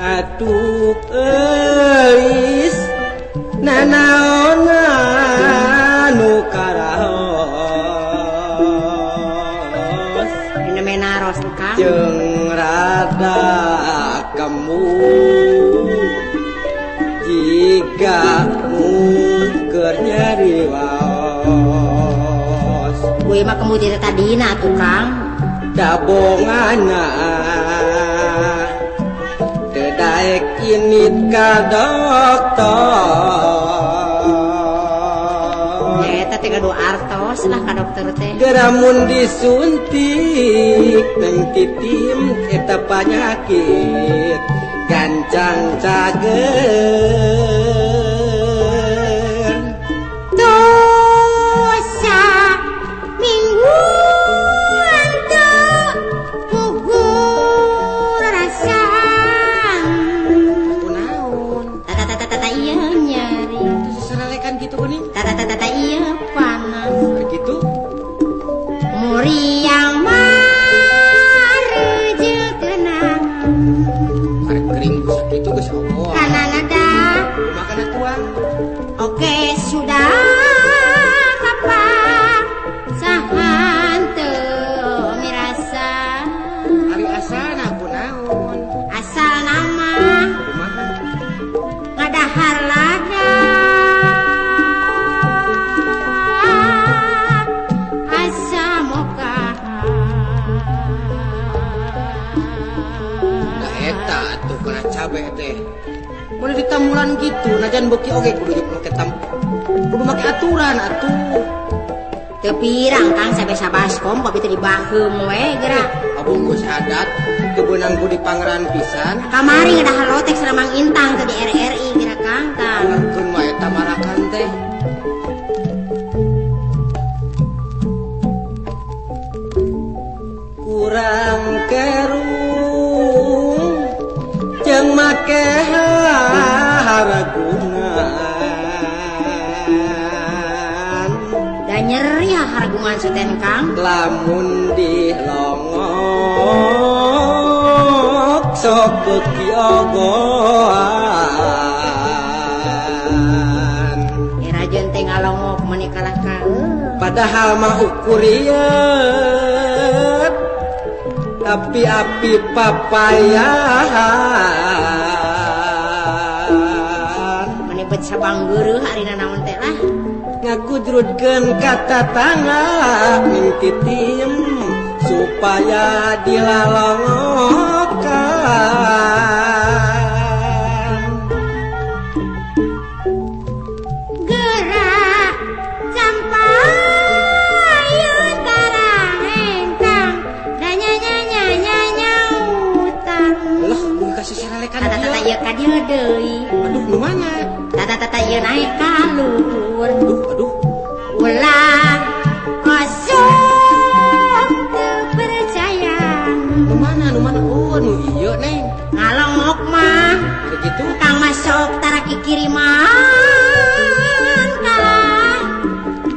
Aduh euis nanaona nu karaos Ini naros Kang jeung rada kemu jika keur nyeri waos gue mah kemu teh tadina atuh Kang dabongana daek init ka dokter eta teh gaduh artos lah ka dokter teh geramun disuntik neng titim eta panyakit gancang cager dosa mingguan teu gugur rasa gitu kuning tata tata iya panas begitu muriang mareje tenang arek kering sakitu geus Allah kana nada kumaha tuang oke sudah kapan sahan teu mirasa ari asana kunaon asal nama kumaha ngadahar lada cabe teh mun ditamulan gitu najan beuki oge kudu make tam kudu make aturan atuh teu pirang Kang sampe sabaskom kopi teh dibaheum we geura abung geus adat teu beunang ku dipangeran pisan kamari ngadahar lotek Mang Intang teh di RRI geura Kang tah keun wae eta marakan teh kurang kerung jeung make haragungan da nyeri haragungan suten Kang lamun dilongok sok beuki ogoan era jeung teh ngalongok meuni kalah ka padahal mah ukur ieu tapi api papayahan menipet sabang geureuh arina naon teh lah ngagudrudkeun ka tatangga mimpi tiem supaya dilalongokan gerak sampai tarang engkang kasih tata ieu ka dieu deui. Aduh, nu mana? Tata tata ieu naik ka luhur. Aduh, aduh. Ulah osok teu percaya. Nu mana? Nu mana? Oh, nu ieu Neng. Ngalongok mah. Begitu? Kang masuk tara kikiriman kalah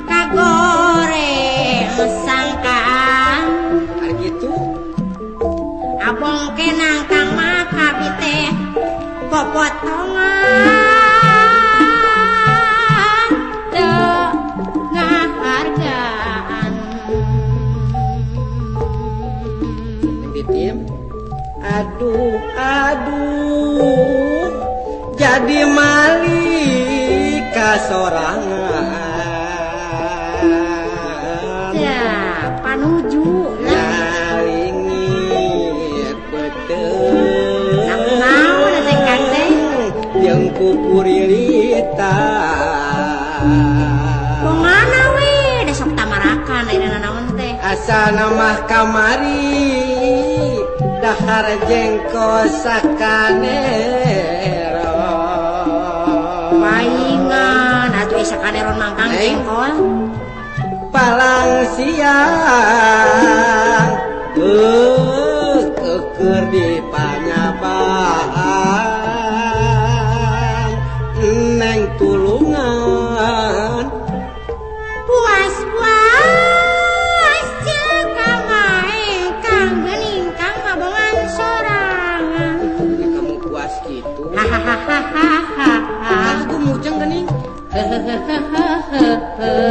kagoreng sangkaan. Ari kitu? Abong kenang Kang mah kabi teh popotongan teu ngahargaan. Titim. Aduh, aduh, jadi mali kasorangan. Ya, panuju ngalingit betul. Naon teh Kang teh? Jeung kukurilitan. Kumaha we da sok tamarakan ayeuna naon teh? Asana mah kamari dahar jengko sakaneron. Paingan atuh sakaneron mangkang jengkol. Palang siang keur di panyabaan. Hehehehe.